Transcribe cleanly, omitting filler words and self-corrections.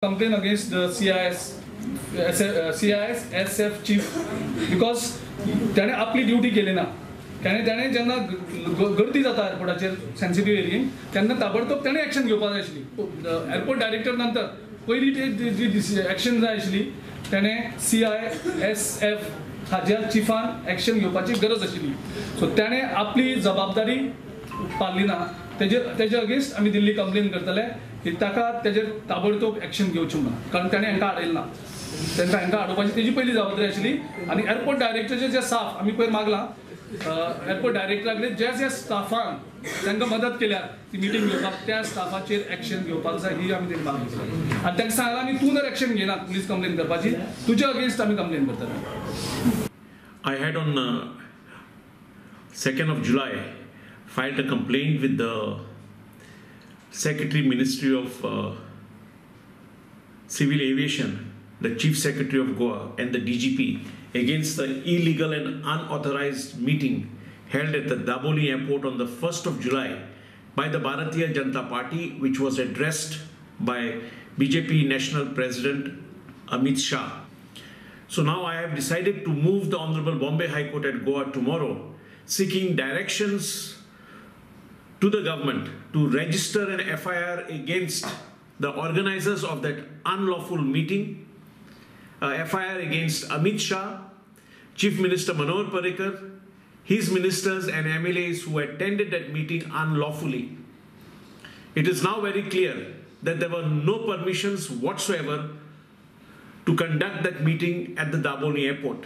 Complain against the CISF chief because ताणें आपली duty केली ना. ताणें ताणें जेन्ना गर्दी जाता एअरपोर्टाचेर, सेन्सिटीव एरियेन, तेन्ना ताबडतोब ताणें एक्शन घेवपाक जाय आशिल्ली. एअरपोर्ट डायरेक्टर नंतर पयली जी एक्शन जाय आशिल्ली, ताणें CISF हाज्या चिफान एक्शन घेवपाची गरज आशिल्ली. सो ताणें आपली जबाबदारी पाळ्ळी ना. तेजे अगेन्स्ट आमी दिल्ली कंप्लेन करतले की ताका तेजेर ताबडतोब एक्शन घेवची म्हणून, कारण ताणें हांकां आडयलें ना. तांकां हांकां आडोवपाची तेजी पयली जबाबदारी आशिल्ली. आनी एअरपोर्ट डायरेक्टराचे जे स्टाफ आमी पयर मागलां, एअरपोर्ट डायरेक्टरा कडेन जे जे स्टाफान तांकां मदत केल्या ती मिटींग घेवपाक, त्या स्टाफाचेर एक्शन घेवपाक जाय ही आमी तेंकां मागली. आनी तांकां सांगलां आमी तूं जर एक्शन घेना पुलीस कंप्लेन करपाची, तुज्या अगेन्स्ट आमी कंप्लेन करतले. I had on 2nd of July filed a complaint with the Secretary, Ministry of Civil Aviation, the Chief Secretary of Goa and the DGP against the illegal and unauthorized meeting held at the Dabolim Airport on the 1st of July by the Bharatiya Janata Party, which was addressed by BJP National President Amit Shah. So now I have decided to move the Honorable Bombay High Court at Goa tomorrow, seeking directions to the government to register an FIR against the organizers of that unlawful meeting, FIR against Amit Shah, Chief Minister Manohar Parrikar, his ministers and MLAs who attended that meeting unlawfully. It is now very clear that there were no permissions whatsoever to conduct that meeting at the Dabolim Airport.